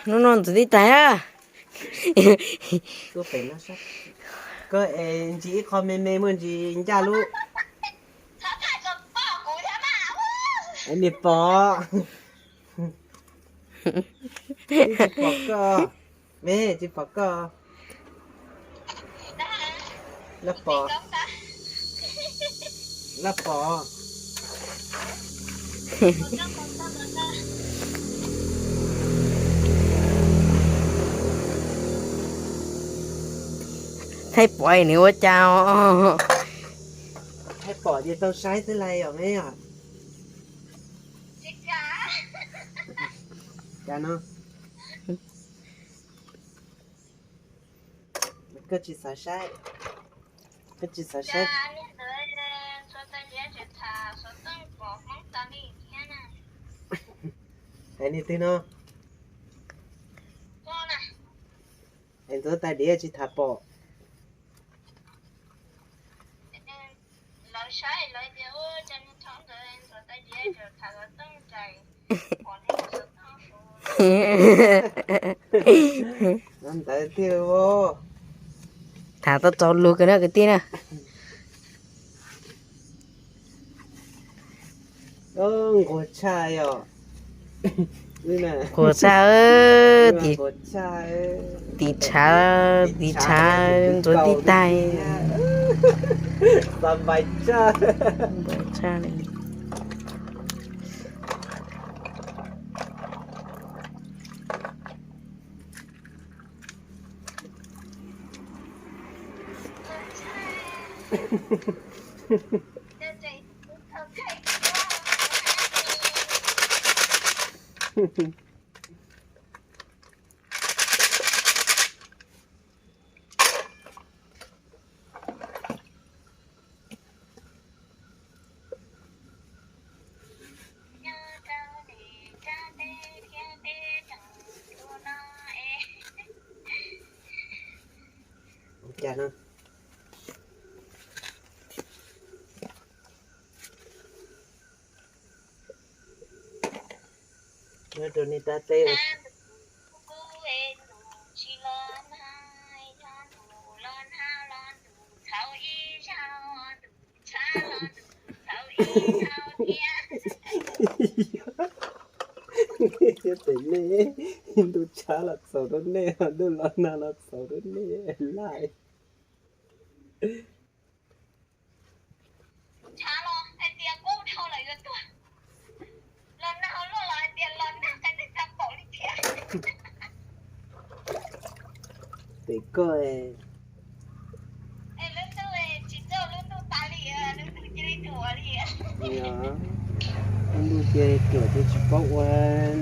Hnub no ntxuav tib tais a. Koj es ntsis ib qho me me muaj ntsis ncaj lub. Niag pom. Tsis pom koj, me tsis pom koj. Laj pom, laj pom. Thaij pom nws ua cas os. Thaij pom ces tau saib xwb lais os me os. Cas no. Koj tsis xav saib, koj tsis xav saib. Hais niag twg no? Es ntxuav tais diav tsis tham pom. Ntawd thiaj tham tau txaus lus kawg na kwv tij na. Nquag tshaj yom. Nquag tshaj, tim tshav, tim tshav ntxuav tib tais. Tshaj li. Ua cas no? Nyob rau niag rab teb. Thiab tes nej, ntuj tshab los txaus rau nej, ntuj los nag los txaus rau nej laj. Tes koj, lub ntuj cia li ruam ces tsis paub ua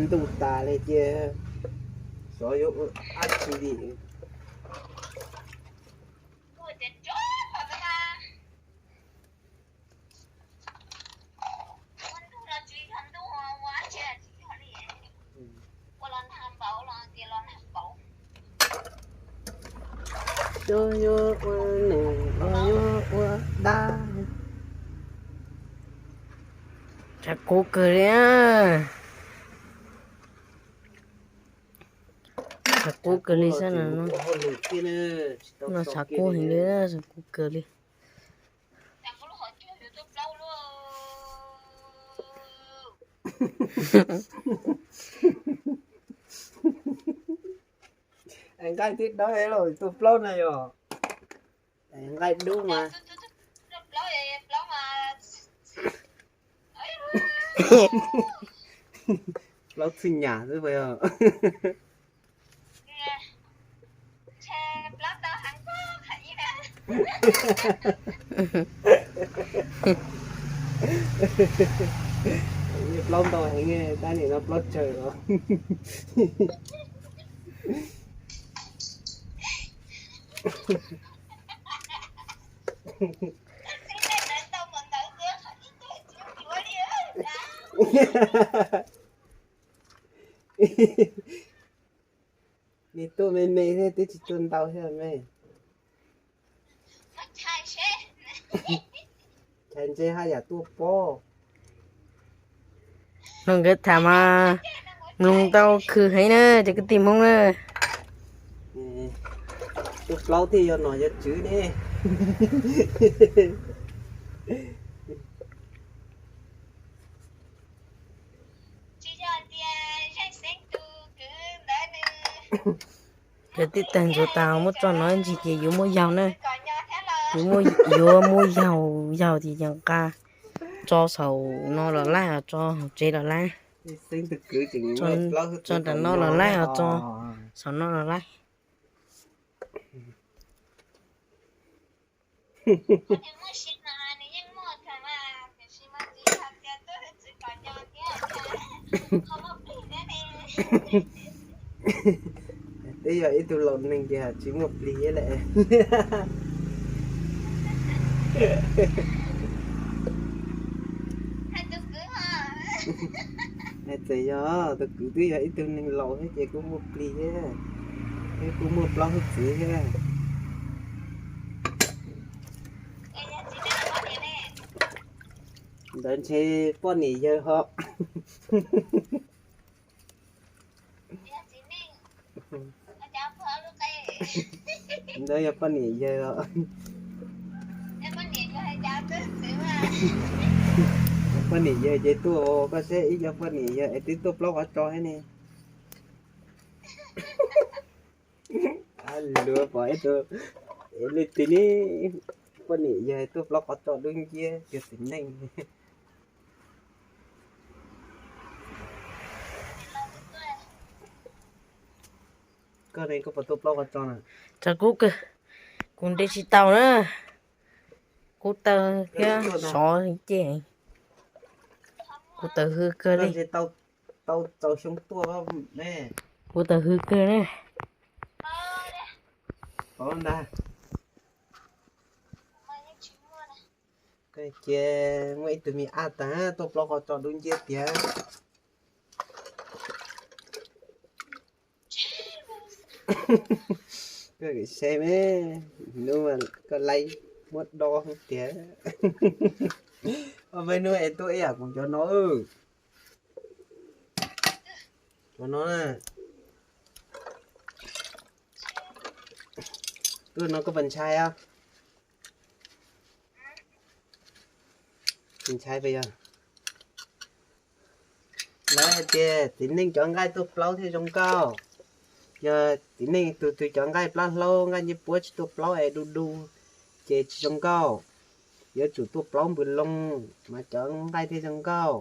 ntuj tas li ces xyov yuav ua dab tsi li. Cov yuav ua neeg los yuav ua dab. Tshav kub kawg li. Tshav kub kawg li sab no. No tshav kub heev li, tshav kub kawg li. Nqaij twb dawb los tus plaub na yog nqaij dub mas. Plaub txhwj nyam xwb puas yog? Plaub ntau heev, tab nim no plaub tsawg os. Nws tuaj me me thiab twb tsis tuaj ntau thiab me. Txhais ntse haj yam tuaj pob. No nkawd tham mas, Mloog tau khwv heev na cov kwv tij Hmoob na. Tus plaub thiaj yog nom yog tswv ne. Cov tib tag ntxuav tas muab tso no ib ntsis ces yuav muab yaug na. Yuav muab, yuav muab yaug, yaug ces yeej nqa tso saum no los laib, tso hauv tsev los laib. Tso nram no los laib, tso saum no los laib. Twb yog ib tug laus neeg ces tsis muaj plig lawm. Txawm yog tus kwv twb yog ib tug neeg laus thiab ces kuj muaj plig thiab, thiab kuj muaj plaub hwj txwv thiab. Ntawd ntshe poj niam yawg ho. Ntawd yog poj niam yawg os. Poj niam yawg ces tuaj, koj saib ib co poj niam yawg es twb tuaj plaub qhov tso thiab ne. Luag pom ib tug, leej twg ne, poj niam yawg tuaj plaub qhov tso dub nciab yog txiv neej. Koj ne, koj puas tuaj plaub qhov tso na? Txog kuv kawg, kuv nte tsis tau na. Kuv taw thiab sov ces kuv taw hwj kawg li. Tau txaus xyoo tuaj ne. Kuv taw hwj kawg ne. Pom ntag. Cia muaj ib tug me ab tag tuaj plaub qhov tso dub nciab tiag. Koj saib me, hnub koj laib muab do tiag. Ob peb hnub es tuaj ib yam kuv cov no. Cov no, tuaj no koj puas ntshai os? Tsis ntshai puas yog? Lawv hais tias txiv neej cov nqaij tuaj plaub thiaj zoo nkauj. Yog txiv neej tus twg cov nqaij plab hlaub nqaij ncej puab tsis tuaj plaub es du du, ces tsis zoo nkauj. Yuav tsum tuaj plaub npws loo mas cov nqaij thiaj zoo nkauj.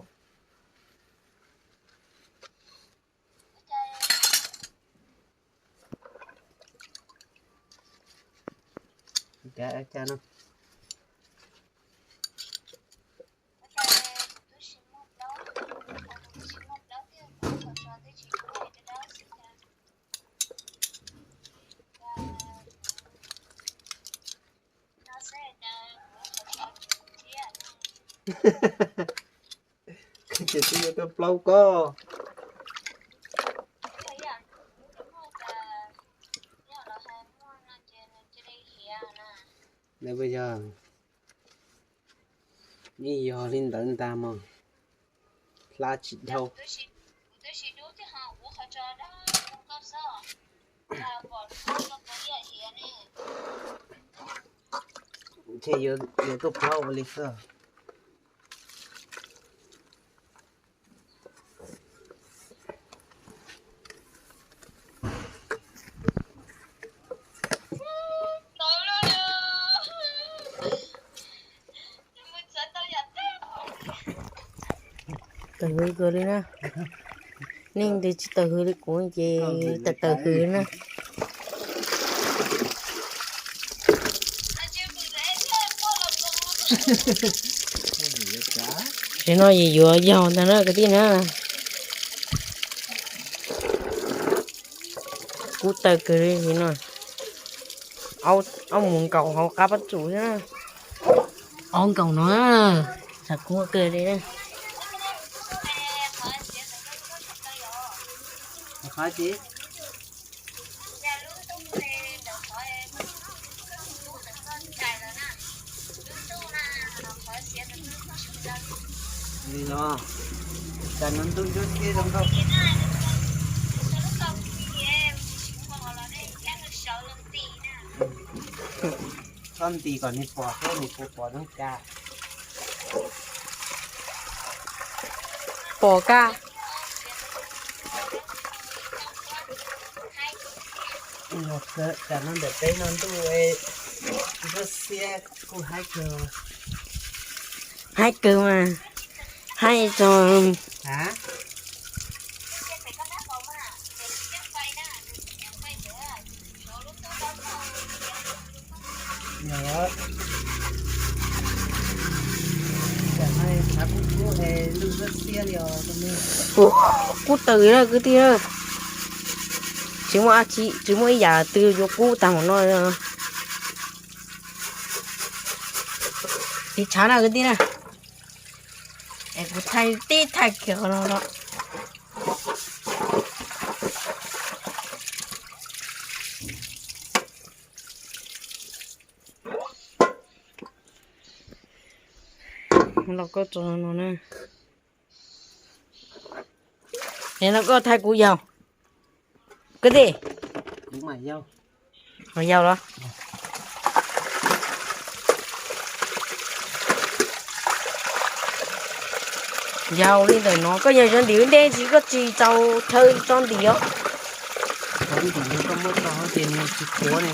Ces twb yuav tuaj plaub koj. Nws puas yog? Yeej yog li ntawd ntag mog. Hla tsis dhau. Ntshe yuav tuaj plaub ua li xwb. Tawm hws kawg li na. Neeg twg tsis tawm hws li kuv ces tawm tawm hws na. Tam sim no yus yuav yaug ntag na kwv tij na. Kub tawg kawg li no. Ob mus nkaum hauv qab pob tsuas thiab. Ob nkaum no, tshav kub kawg li. Li no, cas no ntuj ntsuab xiab zoo nkauj. Txhob nti kom nws pom, txhob nws pom pom noob ka. Pom ka. Tam no ntawm peb no ntuj, ntsuab xiab kuj haib kawg. Haib kawg mas, haib tso. Kub tawm na kwv tij na. Tsis muaj dab tsi, tsis muaj ib yam twg yuav kub tag npaum no. Tiv tshav na kwv tij na. Es kuv thaij tib thaij kiag qhov no los. Los koj tso no na. Es no koj thaij kuv yaug. Kwv tij. Yau los. Yau li ntawm no koj yog tso ntim ntej ntsis koj tsis txaus chaw tso ntim os. Tso ntim no koj muab tso ces nws tsis qhuav ne,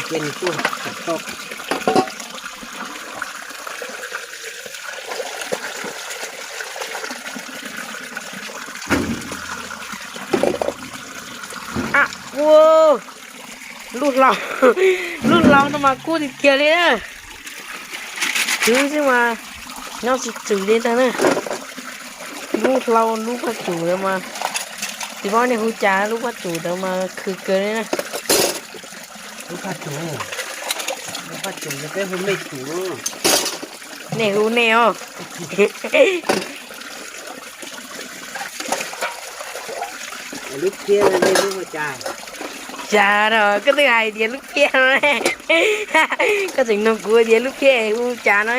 ces nws tuaj kom tau. Ua, lub hlau, lub hlau no mas kub tiag tiag li. Khwv xwb mas nyob tsis txwm li ntag na. Lub hlau lub phaj tsum ntawd mas tsis paub nej hu cas, lub phaj tsum ntawd mas khwv kawg li na. Lub phaj tsum, lub phaj tsum ces peb hu mej tsum. Nej hu nej os. Lub phiab no, cas no koj twb hais tias lub phiab no, koj tseem nug kuv tias lub phiab hu cas no.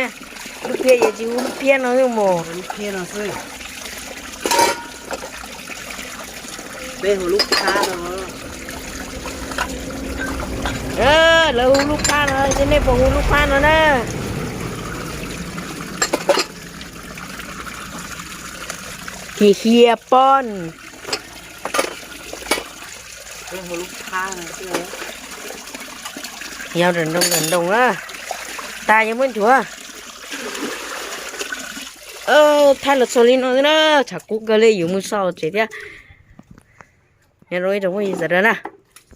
Lub phiab yeej tsis hu lub phiab no xwb mos. Lub phiab no xwb. Peb hu lub phab no. Lawv hu lub phab no, nej puas hu lub phab no na? Hi hia pon. Yog nram nroog nram nroog na, tas yog muab nchuav. Thaij los txog li no xwb na, tshav kub kawg li, yuav mus so tsev thiab. Nyob zoo ib tsoom phooj ywg sawv daws na.